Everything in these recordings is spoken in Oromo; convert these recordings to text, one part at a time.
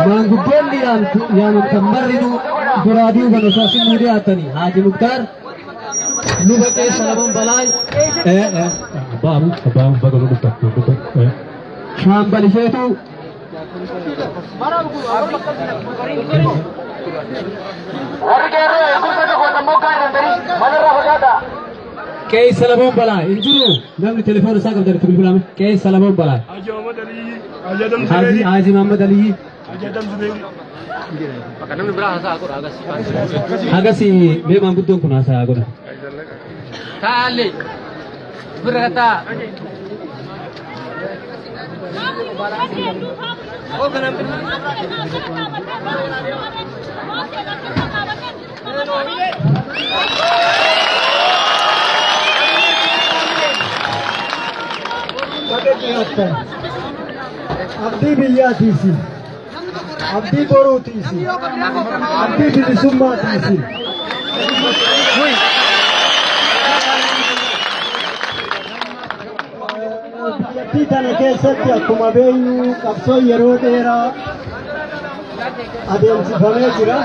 Maanguddoonni yaamamtan marrinuu duraa duuban osoo asin nuu dhiyaatanii Haaji Muktaar luba Qees Salamoon Balaay abbaa Abuu abbaa Abuu baga nu dhuftan maanguddoo Shaambal Isheetuu Warri qeerroo eegumsa tokko moggaa irra hin manarraa fagaadha. Qees Salamoon Balaay hin jiru namni telefoona isaa qabdan itti bilbilame Qees Salamoon Balaay Haji Muhammad Aliyyi, Haji Adam Haji Zubeeri, Haji Muhammad Aliyyi Haji Adam Zubeeri. Namni biraa haasaa godha agarsiisa. Agasii mee maanguddoon kun haasaa godha. Taallee bira taa. Baga dhiyaattan. Abdii biyyaatiisi. Abdii boruutiisi. Abdii bilisummaatiisi. Biyyattii tana keessatti akkuma beeknu qabsoon yeroo dheeraa adeemsifamee jira.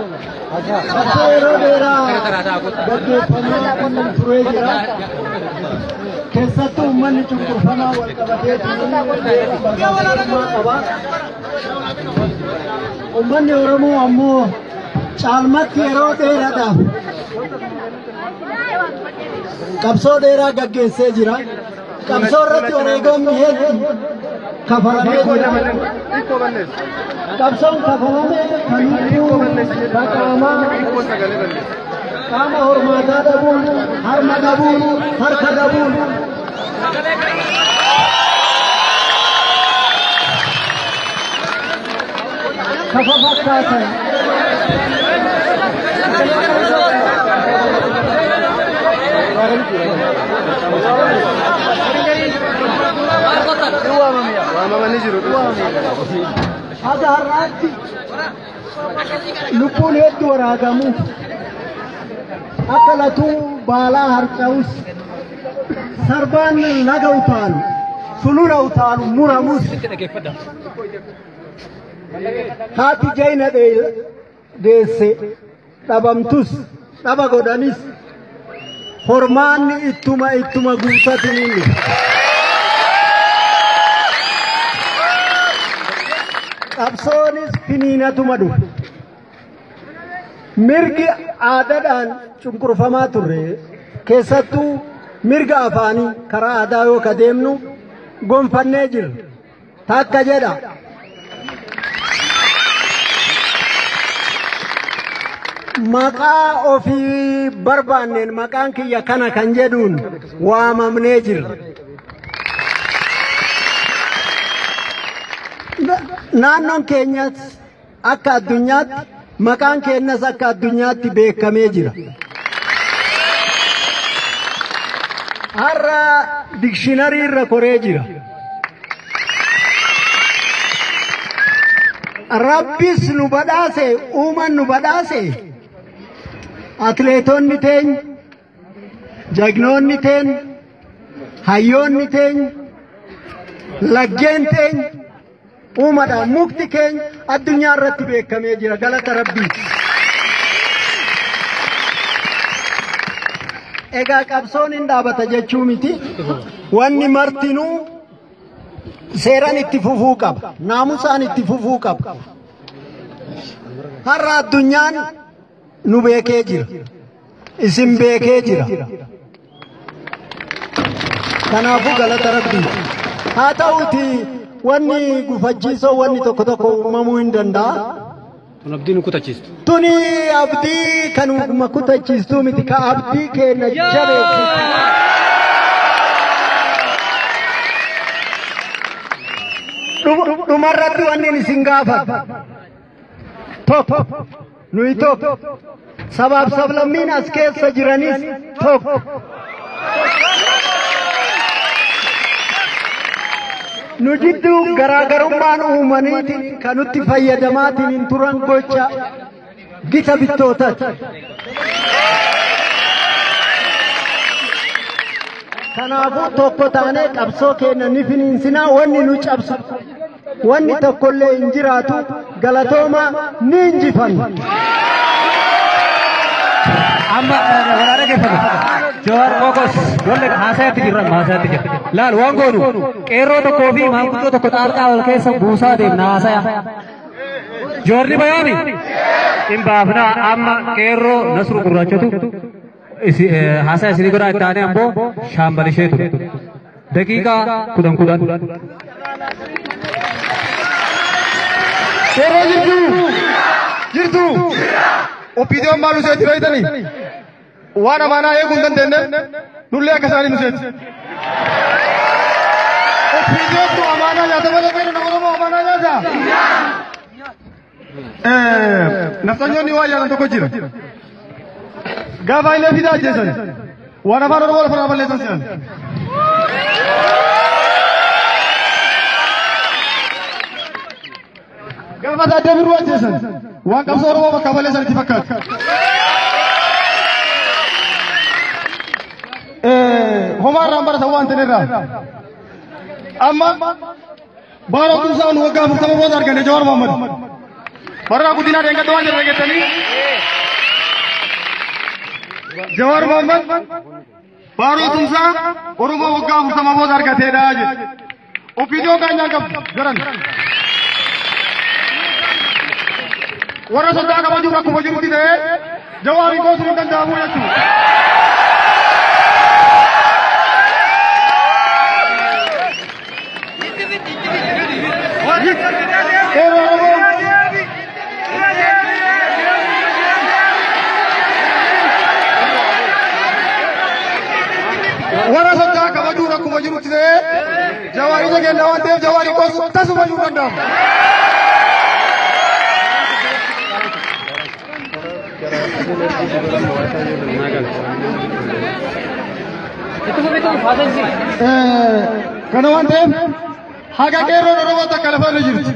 Qabsoo yeroo dheeraa gaggeeffamaa turee jira. Keessattuu uummanni cunqurfamaa wal qabatee barbaachisummaa qaba. Uummanni Oromoo ammoo caalmatti yeroo dheeraadhaaf qabsoo dheeraa gaggeessee jira. Qabsoo irratti wareegamni hedduun kafalamee jira. Qabsoon kafalame kan lubbuu qaamaa qaama hormaataa dhabuun, harma dhabuun, harka dhabuun. Kafa fakkaatan. Waamamanii jiru. Haga har'aatti lubbuun hedduu waraagamu akka latuu baalaa harca'us sarbaan laga utaalu sulula utaalu muramus haati jayna deesse dhabamtus dhaba godhanis hormaanni ittuma ittuma guutatiniin dhufe. Qabsoonis finiinatuma dhufe. Mirgi aadaadhaan cunqurfamaa turre keessattuu mirga afaanii karaa aadaa yoo ka deemnu gonfannee jirra. Takka jedha. Maqaa ofii barbaanneen maqaan kiyya kana kan jedhuun waamamnee jirra. Naannoon keenyas akka addunyaatti maqaan keenyas akka addunyaatti beekamee jira. Har'a dikshiinarii irra koree jira. Rabbis nu badhaase, uuman nu badhaase, atleetonni teenya, jagnoonni teenya, hayyoonni teenya, laggeen teenya, uumadhaan mukti keenya addunyaa irratti beekamee jira galata rabbiiti. Egaa qabsoon hin dhaabata jechuu miti. Wanni martinuu seeraan itti fufuu qaba. Naamusaan itti fufuu qaba. Har'a addunyaan nu beekee jira. Isin beekee jira. Kanaafuu galata rabbiiti. Haa ta'uuti wanni gufachiisoo wanni tokko tokko uumamuu hin danda'a. Tun abdii nu kutachiistu. Tuni abdii kanuma kutachiistuu miti ka abdii keenya jabeessitu. Dhumarratti wanni isin gaafadhu. Tokko nuyi tokko sabaaf sablammiin as keessa jiranis tokko. Nu jidduu garaagarummaan uumaniitiin kan nutti fayyadamaatiin hin turan gocha gita bittootati. Kanaafuu tokko taanee qabsoo keenya ni finiinsinaa wanni nu cabsu wanni tokkollee hin jiraatu galatooma ni injifanna. Amma waraana geeffatu. Jawaar Qooqos golle haasayaatti jirra haasayaatti jira. Laal waan goonu qeerroo tokkoo fi maanguddoo tokko xaarqaa wal keessa buusaa deemna haasaya. Joorni bayaami. Hin baafnaa amma qeerroo Nasruu Gurraachatu haasaya isinii godhaa itti aanee ammoo shaambal isheetu. Daqiiqaa 10 10. Qeerroo jirtu jirtu OPDOn maal nuseeti beektanii waan amaanaa eeguu hin dandeenyeef nullee akka isaanii nuseeti. OPDOtu amaanaa nyaata malee fayyada nama Oromoo amaanaa nyaata. Nafsanyoonni waan yaadan tokko jira. Gaafa illee fidaa ajjeesan waan afaan Oromoo lafarraa balleessan se'an. Gaafa Taaddee Birruu ajjeesan waan qabsoo Oromoo bakka balleessan itti fakkaata. Homaa irraan baratan waan ta'e irraa. Amma baara tumsaa nu waggaa 40 booda arganne Jawaar Mohammad. Barraa guddinaa deeggarta waan jedhu dhageettanii. Jawaar Mohammad baaroo tumsaa Oromoo waggaa 40 booda argateedha jedhe. OPDO kaanyaan qabdu garan. Warra soddaa kabajuuf akkuma jirutti ta'ee Jawaariin goosuu hin danda'amu jechuudha. Qeerroo Oromoo warra soddaa kabajuuf akkuma jirutti ta'ee Jawaarii jageenya waan ta'eef Jawaarii goosuu tasuma iyyuu hin danda'amu. Kana waan ta'eef haga qeerroon Oromoo takka lafarra jirti.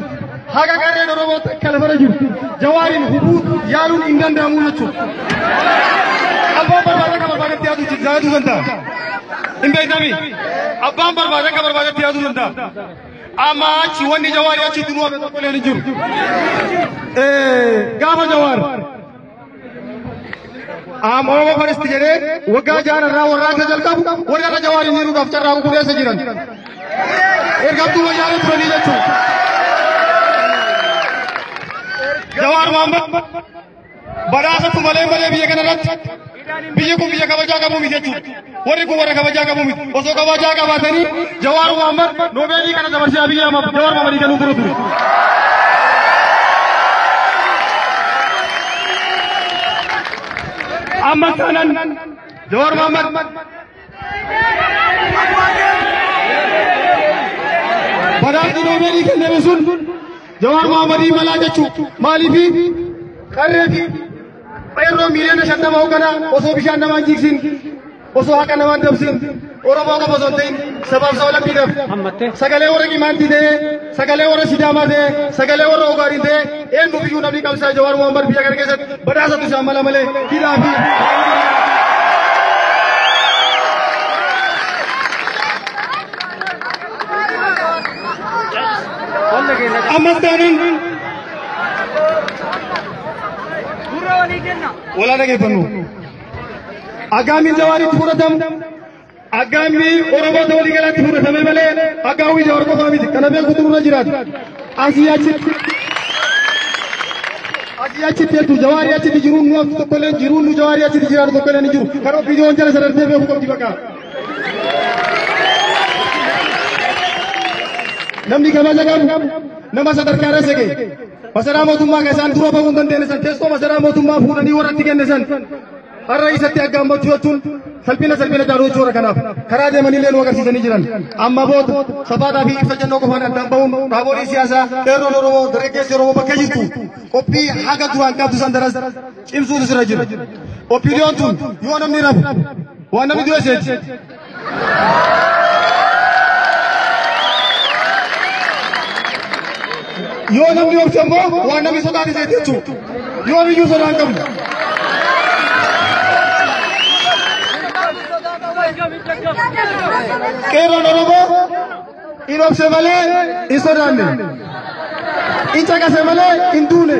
Haga qarreen Oromoo takka lafarra jirti. Jawaariin hubuu yaaluun hin danda'amu jechuudha. Abbaan barbaade akka barbaadetti yaaduu danda'a. Hin beektami? Abbaan barbaade akka barbaadetti yaaduu danda'a. Amma achi wanni Jawaarii achi duruu hafe tokko illee hin jiru. Gaafa Jawaar Am Oromoo Faristi jedhee waggaa 6 irraa warraaqsa jalqabu warra irra Jawaariin hiruudhaaf carraa qulqulleessa jiran. Ergamtuu wayyaanee turanii jechuudha. Jawaar Mohammad badhaasatu malee malee biyya kana irratti biyyi kun biyya kabajaa qabu miti jechuudha. Warri kun warra kabajaa qabu miti. Osoo kabajaa qabaatanii Jawaar Mohammad Noobeelii kana dabarsee Abiyyi Ahmad Jawaar Mohammadii kennuu dura ture. Amma kanan Jawaar Mohammad badhaasni Noobeelii kenname sun Jawaar Mohammadii malaa jechuudha. Maaliifi qarree fi qeerroo miiliyoona 50 hoogganaa osoo bishaan namaan jigsin osoo haqa namaan dabsin Oromoo qofa osoo hin ta'in sabaaf saba lammiidhaaf sagalee warra Qimaantii ta'ee sagalee warra Sidaamaa ta'ee sagalee warra Ogaadin ta'ee eenyu biyyuu namni qabsaa Jawaar Mohammad biyya kana keessatti badhaasatu isaan mala malee hidhaa fi ammas taanaan walaa dhageeffannu. Aggaamiin Jawaaritti fudhatamu aggaamii Oromoota walii galaatti fudhatame malee aggaawwii Jawaar qofaa miti. Kana beekutu nurra jiraata. Asii achitti jechuun Jawaarii achitti jiruun nu haftu tokko illee jiruun nu Jawaarii achitti jiraatu tokko illee ni jiru. Kan OPDOn jala sarartee beekuu qabdi bakka. Namni kabaja qabu nama sadarkaa irra ga'e masaraa mootummaa kan isaan dura bahuu hin dandeenye san teessoo masaraa mootummaa fuudhanii warra itti kenne san har'a isatti aggaammachuu jechuun salphina salphina caaluu jechuudha. Kanaaf karaa deemanii illee nu agarsiisanii jiran. Amma booda safaataa fi ibsa jennoo qofaan addaan bahuun dhaabolee siyaasaa qeerroon Oromoo dargaggeessi Oromoo bakka jirtu qophii haga duraan qabdu san daras cimsuutu sirra jira. OPDOn tun yoo namni rafu waan namni du'e seeti. Yoo namni obse immoo waan namni sodaate seeti jechuudha. Yoo biyyuu sodaan qabdu. Qeerroon Oromoo hin obse malee hin sodaanne. Hin caqase malee hin duune.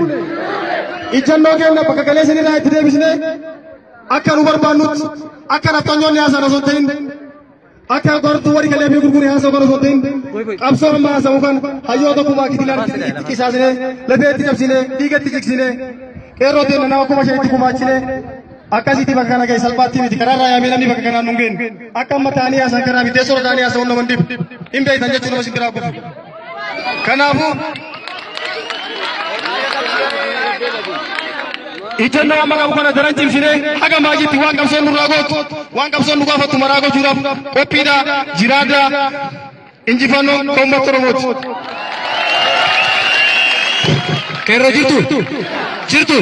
Ijjannoo keenya bakka galeessin irraa itti deebisne akka nu barbaannutti, akka nafxanyoonni haasa'an osoo hin ta'in, akka gortuu warri galee fi gurguree haasa'u kan osoo hin ta'in, qabsoo amma haasa'u kan hayyoota kumaa kitilaan itti qisaasne, lafee itti cabsine, dhiiga itti jigsine, qeerroo teenya nama 5,000tti gumaachine akkasitti bakka kana ga'e. Salphaatti miti. Karaarraa yaamee namni bakka kanaan nu hin geenne. Akka amma ta'anii haasa'an karaa miti, teessoo ta'anii haasa'uun nama hin dhibu, hin beektan jechuun nama sin biraa kufu. Kanaafuu ijjannoo amma qabu kana daran cimsinee haga maajitti waan qabsoon nurraa gootu, waan qabsoon nu gaafattu maraa gochuudhaaf qophiidha jiraadha. Injifannoo uummata Oromooti. Qeerroo jirtu? Jirtu?